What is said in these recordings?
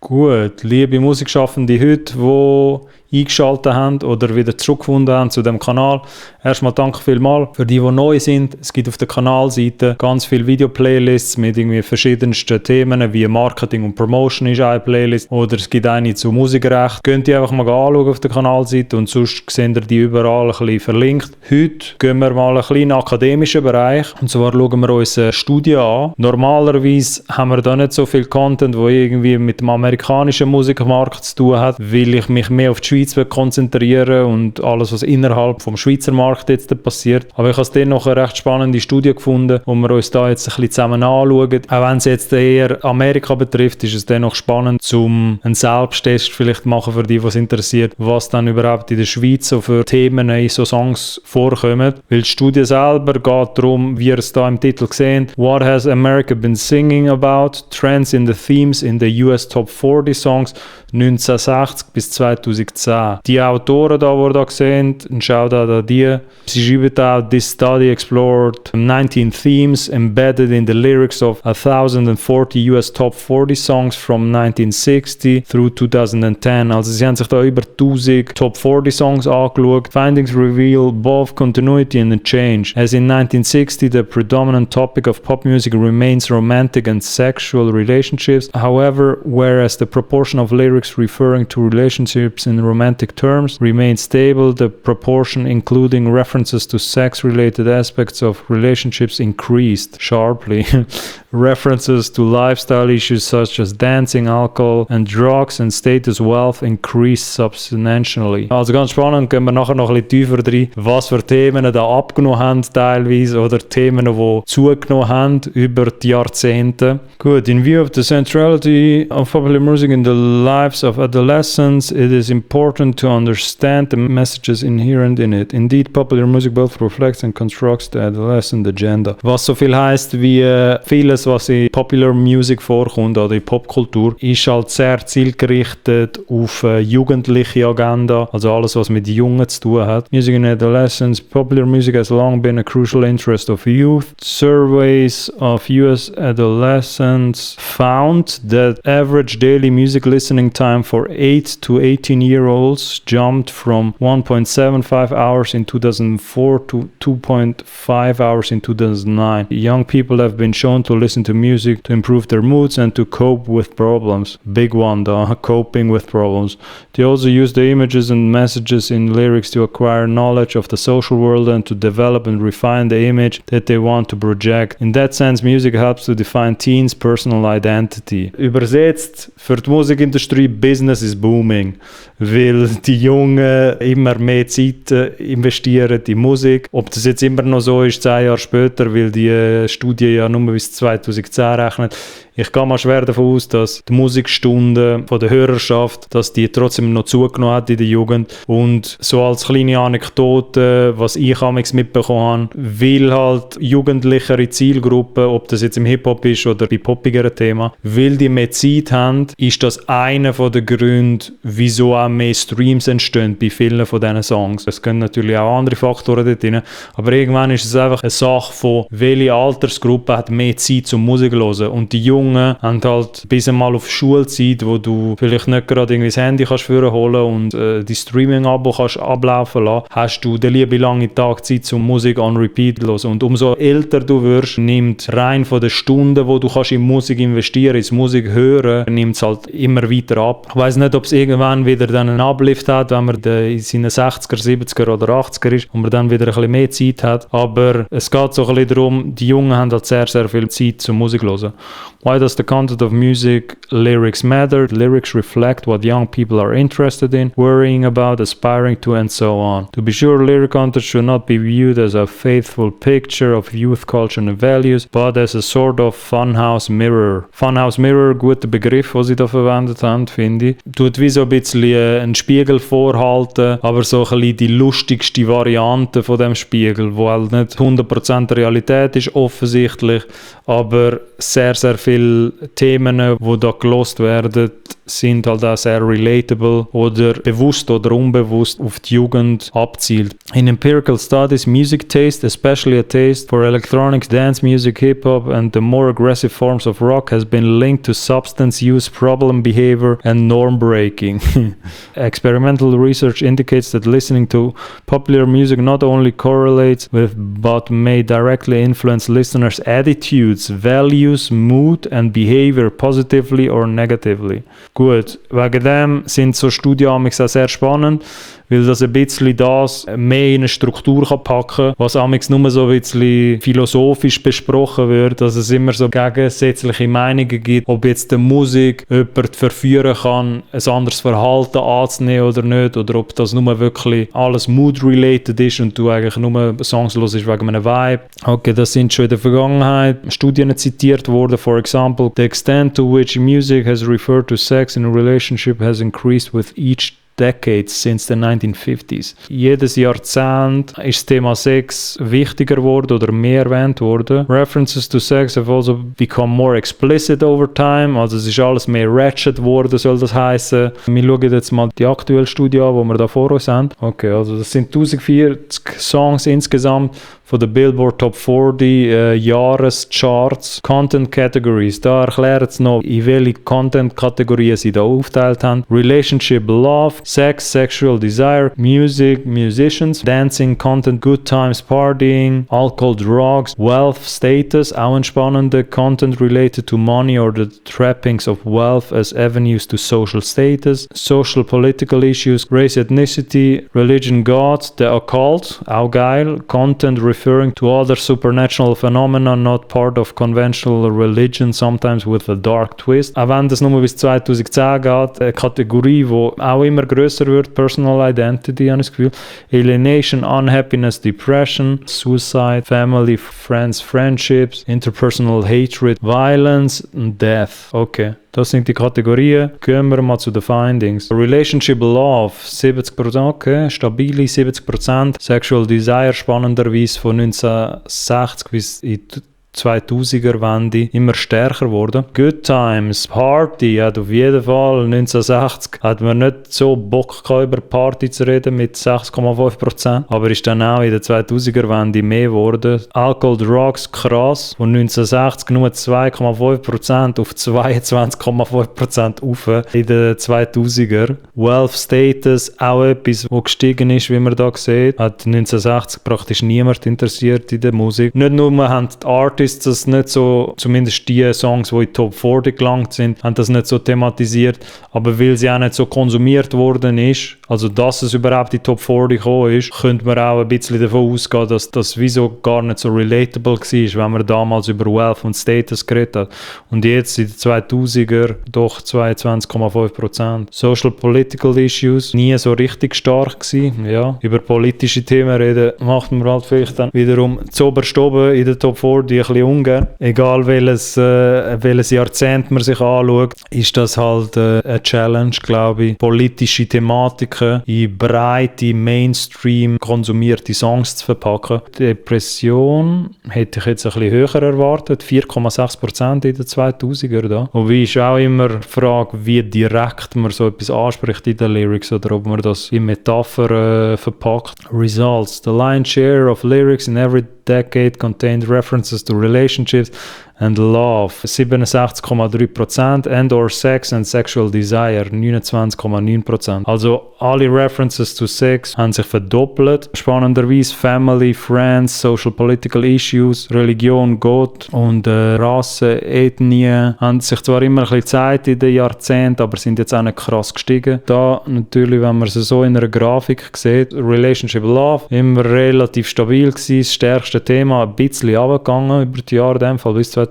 Gut, liebe Musikschaffende heute, die eingeschaltet haben oder wieder zurückgefunden haben zu dem Kanal. Erstmal danke vielmals für die neu sind. Es gibt auf der Kanalseite ganz viele Video-Playlists mit irgendwie verschiedensten Themen, wie Marketing und Promotion ist eine Playlist oder es gibt eine zu Musikrecht. Könnt ihr einfach mal anschauen auf der Kanalseite und sonst seht ihr die überall ein bisschen verlinkt. Heute gehen wir mal einen kleinen akademischen Bereich und zwar schauen wir uns eine Studie an. Normalerweise haben wir da nicht so viel Content, wo irgendwie mit dem amerikanischen Musikmarkt zu tun hat, weil ich mich mehr auf die Schweiz konzentrieren und alles, was innerhalb vom Schweizer Markt jetzt passiert. Aber ich habe dennoch eine recht spannende Studie gefunden, wo wir uns da jetzt ein bisschen zusammen anschauen. Auch wenn es jetzt eher Amerika betrifft, ist es dennoch spannend, um einen Selbsttest vielleicht machen für die, was interessiert, was dann überhaupt in der Schweiz so für Themen in so Songs vorkommen. Weil die Studie selber geht darum, wie ihr es da im Titel seht, What has America been singing about? Trends in the themes in the US Top 40 Songs 1960 bis 2010. Die Autoren da, die ihr da seht, ein Shoutout an die. Sie schreiben auch, this study explored 19 themes embedded in the lyrics of 1040 US Top 40 Songs from 1960 through 2010. Also sie haben sich da über 1000 Top 40 Songs angeschaut. Findings reveal both continuity and a change. As in 1960, the predominant topic of pop music remains romantic and sexual relationships. However, whereas the proportion of lyrics referring to relationships in romantic terms remains stable, the proportion including references to sex-related aspects of relationships increased sharply. References to lifestyle issues such as dancing, alcohol and drugs and status wealth increased substantially. Also ganz spannend, gehen wir nachher noch ein bisschen tiefer rein, was für Themen da abgenommen haben teilweise oder Themen, die zugenommen haben über die Jahrzehnte. Good, in view of the centrality of popular music in the lives of adolescents, it is important to understand the messages inherent in it. Indeed, popular music both reflects and constructs the adolescent agenda. Was so viel heisst wie vieles, was in Popular Music vorkommt oder in Popkultur, ist halt sehr zielgerichtet auf jugendliche Agenda, also alles, was mit Jungen zu tun hat. Music in adolescence, popular music has long been a crucial interest of youth. Surveys of US adolescents found that average daily music listening time for 8 to 18-year-olds jumped from 1.75 hours in 2004 to 2.5 hours in 2009. Young people have been shown to listen to music to improve their moods and to cope with problems. Big one though, coping with problems. They also use the images and messages in lyrics to acquire knowledge of the social world and to develop and refine the image that they want to project. In that sense, music helps to define teens' personal identity. Übersetzt für die Musikindustrie, Business is booming, weil die Jungen immer mehr Zeit investieren in Musik. Ob das jetzt immer noch so ist, 10 Jahre später, weil die Studie ja nur bis 2010 rechnet. Ich gehe mal schwer davon aus, dass die Musikstunden von der Hörerschaft, dass die trotzdem noch zugenommen hat in der Jugend. Und so als kleine Anekdote, was ich amigs mitbekommen habe, weil halt jugendlichere Zielgruppen, ob das jetzt im Hip-Hop ist oder bei poppigeren Themen, weil die mehr Zeit haben, ist das einer der Gründe, wieso auch mehr Streams entstehen bei vielen von diesen Songs. Es können natürlich auch andere Faktoren dort rein, aber irgendwann ist es einfach eine Sache von, welche Altersgruppe hat mehr Zeit zum Musik hören. Und die Jungen haben halt bis einmal auf Schulzeit, wo du vielleicht nicht gerade irgendwie das Handy kannst holen und die Streaming-Abo kannst ablaufen lassen, hast du den lieben langen Tag Zeit zum Musik on Repeat hören. Und umso älter du wirst, nimmt rein von den Stunden, wo du kannst in Musik investieren, ins Musik hören, nimmt es halt immer weiter ab. Ich weiss nicht, ob es irgendwann wieder dann einen Uplift hat, wenn man in seinen 60er, 70er oder 80er ist und man dann wieder ein bisschen mehr Zeit hat. Aber es geht so ein bisschen darum, die Jungen haben halt sehr, sehr viel Zeit zum Musik hören. Why does the content of music lyrics matter? Lyrics reflect what young people are interested in, worrying about, aspiring to, and so on. To be sure, lyric content should not be viewed as a faithful picture of youth culture and values, but as a sort of funhouse mirror. Funhouse mirror, guter Begriff, den sie da verwendet haben, finde ich. Tut wie so ein bisschen einen Spiegel vorhalten, aber so ein bisschen die lustigste Variante von dem Spiegel, wo halt nicht 100% Realität ist, offensichtlich, aber sehr, sehr viele Themen, die da gelost werden, sind halt auch sehr relatable oder bewusst oder unbewusst auf die Jugend abzielt. In empirical studies, music taste, especially a taste for electronics, dance music, hip-hop and the more aggressive forms of rock has been linked to substance use, problem behavior and norm breaking. Experimental research indicates that listening to popular music not only correlates with but may directly influence listeners' attitudes, values, mood and behavior positively or negatively. Gut, wegen dem sind so Studien auch sehr spannend, weil das ein bisschen das mehr in eine Struktur kann packen, was amigs nur so ein bisschen philosophisch besprochen wird, dass es immer so gegensätzliche Meinungen gibt, ob jetzt die Musik jemanden verführen kann, ein anderes Verhalten anzunehmen oder nicht, oder ob das nur wirklich alles mood-related ist und du eigentlich nur Songs hörst wegen einem Vibe. Okay, das sind schon in der Vergangenheit Studien zitiert worden. For example, the extent to which music has referred to sex in a relationship has increased with each decades since the 1950s. Jedes Jahrzehnt ist das Thema Sex wichtiger geworden oder mehr erwähnt worden. References to sex have also become more explicit over time. Also es ist alles mehr ratchet worden, soll das heißen. Wir schauen jetzt mal die aktuelle Studie an, die wir da vor uns haben. Okay, also das sind 1040 Songs insgesamt von der Billboard Top 40 Jahrescharts. Content Categories, da erklären sie noch, in welche Content-Kategorien sie da aufgeteilt haben. Relationship, Love, Sex, Sexual Desire, Music, Musicians, Dancing, Content, Good Times, Partying, Alcohol, Drugs, Wealth, Status, auch ein spannender Content related to money or the trappings of wealth as avenues to social status, Social Political Issues, Race, Ethnicity, Religion, God, the Occult, auch geil, Content referring to other supernatural phenomena not part of conventional religion, sometimes with a dark twist. Auch wenn das nur bis 2010 geht, eine Kategorie, die auch immer grösser wird, Personal Identity, habe ich das Gefühl. Alienation, Unhappiness, Depression, Suicide, Family, Friends, Friendships, Interpersonal Hatred, Violence und Death. Okay. Das sind die Kategorien. Gehen wir mal zu den Findings. Relationship Love, 70%, okay, stabile 70%. Sexual Desire, spannenderweise von 1960 bis in 2000er-Wende immer stärker geworden. Good Times, Party, hat auf jeden Fall 1960 hat man nicht so Bock gehabt, über Party zu reden mit 6,5%, aber ist dann auch in der 2000er-Wende mehr geworden. Alcohol, Drugs, krass, von 1960 nur 2,5% auf 22,5% auf in den 2000er. Wealth Status, auch etwas, wo gestiegen ist, wie man da sieht, hat 1960 praktisch niemand interessiert in der Musik. Nicht nur haben die Artists das nicht so, zumindest die Songs, die in die Top 40 gelangt sind, haben das nicht so thematisiert, aber weil sie auch nicht so konsumiert worden ist, also dass es überhaupt in die Top 40 gekommen ist, könnte man auch ein bisschen davon ausgehen, dass das wieso gar nicht so relatable war, wenn man damals über Wealth und Status geredet hat. Und jetzt in den 2000er doch 22,5%. Social Political Issues, nie so richtig stark gewesen. Ja, über politische Themen reden macht man halt vielleicht dann wiederum zuoberst oben in der Top 40 ein bisschen ungern. Egal welches Jahrzehnt man sich anschaut, ist das halt eine Challenge, glaube ich. Politische Thematiken in breite, Mainstream konsumierte Songs zu verpacken. Depression hätte ich jetzt ein bisschen höher erwartet, 4,6% in den 2000er da. Wobei ist auch immer die Frage, wie direkt man so etwas anspricht in den Lyrics oder ob man das in Metapher verpackt. Results. The lion's share of lyrics in every decade contained references to relationships and love, 67,3%, and or sex and sexual desire, 29,9%. Also alle References to Sex haben sich verdoppelt. Spannenderweise Family, Friends, Social Political Issues, Religion, Gott und Rasse, Ethnie haben sich zwar immer ein bisschen Zeit in den Jahrzehnten, aber sind jetzt auch nicht krass gestiegen. Da natürlich, wenn man es so in einer Grafik sieht, Relationship Love, immer relativ stabil gewesen, das stärkste Thema, ein bisschen runtergegangen über die Jahre, in dem Fall bis 2010.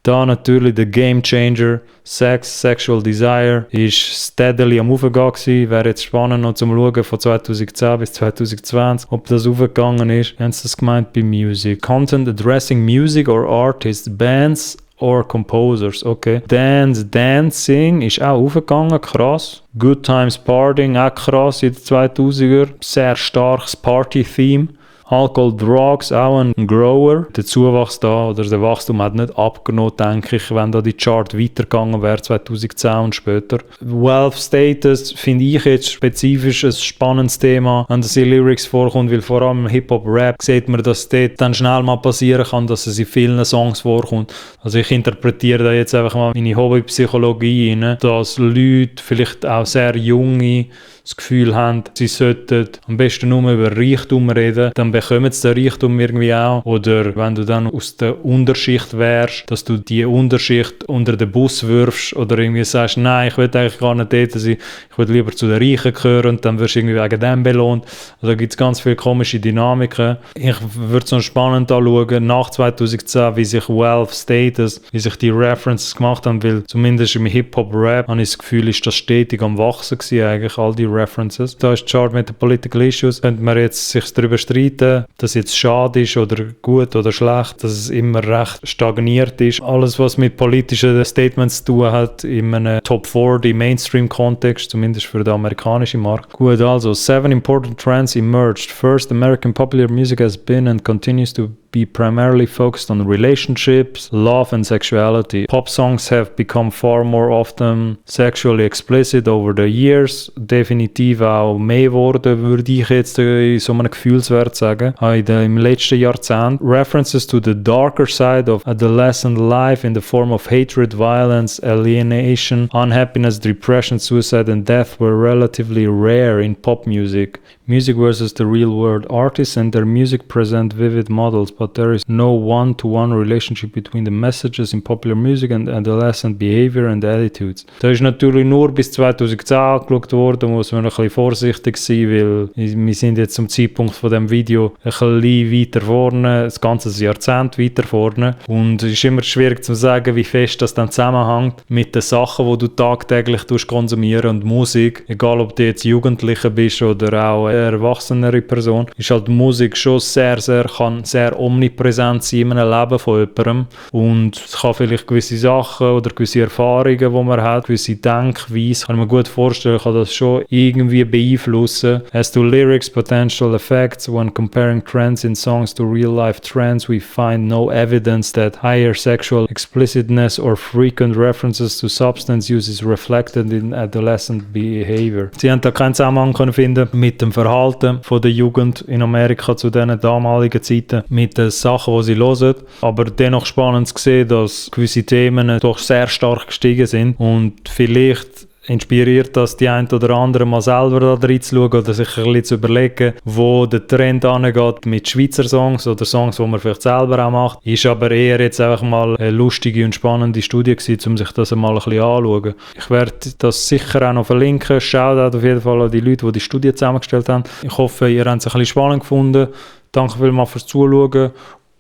Da natürlich der Game Changer, Sex, Sexual Desire, ist steadily am Aufgehen gewesen. Wäre jetzt spannend noch zum Schauen von 2010 bis 2020, ob das aufgegangen ist. Haben Sie das gemeint bei Music? Content addressing music or artists, bands or composers, okay. Dancing ist auch aufgegangen, krass. Good Times, Partying, auch krass in den 2000er. Sehr starkes Party-Theme. Alcohol, Drugs, auch ein Grower. Der Zuwachs da, oder der Wachstum hat nicht abgenommen, denke ich, wenn da die Chart weitergegangen wäre 2010 und später. Wealth Status finde ich jetzt spezifisch ein spannendes Thema, wenn das in Lyrics vorkommt, weil vor allem im Hip-Hop-Rap sieht man, dass dort dann schnell mal passieren kann, dass es in vielen Songs vorkommt. Also ich interpretiere da jetzt einfach mal meine Hobbypsychologie rein, dass Leute, vielleicht auch sehr junge, das Gefühl haben, sie sollten am besten nur über Reichtum reden, dann bekommen sie den Reichtum irgendwie auch. Oder wenn du dann aus der Unterschicht wärst, dass du die Unterschicht unter den Bus wirfst oder irgendwie sagst, nein, ich will eigentlich gar nicht dort sein, ich will lieber zu den Reichen gehören und dann wirst du irgendwie wegen dem belohnt. Also da gibt es ganz viele komische Dynamiken. Ich würde es noch spannend anschauen, nach 2010, wie sich Wealth Status, wie sich die References gemacht haben, weil zumindest im Hip-Hop-Rap habe ich das Gefühl, ist das stetig am Wachsen gewesen, eigentlich all die References. Da ist die Chart mit den Political Issues. Könnte man jetzt sich darüber streiten, dass jetzt schade ist oder gut oder schlecht, dass es immer recht stagniert ist. Alles, was mit politischen Statements zu tun hat, in einem Top 40 Mainstream-Kontext, zumindest für den amerikanischen Markt. Gut, also 7 important trends emerged. First, American popular music has been and continues to be primarily focused on relationships, love and sexuality. Pop songs have become far more often sexually explicit over the years. Definitiv auch mehr geworden, würde ich jetzt in so einem Gefühlswert sagen, im letzten Jahrzehnt. References to the darker side of adolescent life in the form of hatred, violence, alienation, unhappiness, depression, suicide and death were relatively rare in pop music. Music versus the real world. Artists and their music present vivid models, but there is no one-to-one relationship between the messages in popular music and adolescent behavior and attitudes. Da ist natürlich nur bis 2010 angeschaut worden, muss man ein bisschen vorsichtig sein, weil wir sind jetzt zum Zeitpunkt von dem Video ein bisschen weiter vorne, das ganze Jahrzehnt weiter vorne, und es ist immer schwierig zu sagen, wie fest das dann zusammenhängt mit den Sachen, die du tagtäglich konsumieren, und Musik, egal ob du jetzt Jugendlicher bist oder auch eine erwachsenere Person, ist halt Musik schon kann sehr omnipräsent sein in einem Leben von jemandem, und es kann vielleicht gewisse Sachen oder gewisse Erfahrungen, die man hat, gewisse Denkweise, kann man gut vorstellen, kann das schon irgendwie beeinflussen. As to lyrics potential effects, when comparing trends in songs to real-life trends, we find no evidence that higher sexual explicitness or frequent references to substance use is reflected in adolescent behavior. Sie haben da keinen Zusammenhang können finden mit dem Verhalten von der Jugend in Amerika zu diesen damaligen Zeiten, mit den Sachen, die sie hören. Aber dennoch spannend zu sehen, dass gewisse Themen doch sehr stark gestiegen sind, und vielleicht inspiriert das die einen oder anderen mal selber da reinzuschauen oder sich ein bisschen zu überlegen, wo der Trend angeht mit Schweizer Songs oder Songs, die man vielleicht selber auch macht. Ist aber eher jetzt einfach mal eine lustige und spannende Studie gewesen, um sich das mal ein bisschen anzuschauen. Ich werde das sicher auch noch verlinken. Shoutout auf jeden Fall an die Leute, die die Studie zusammengestellt haben. Ich hoffe, ihr habt es ein bisschen spannend gefunden. Danke vielmals fürs Zuschauen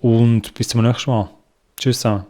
und bis zum nächsten Mal. Tschüss zusammen.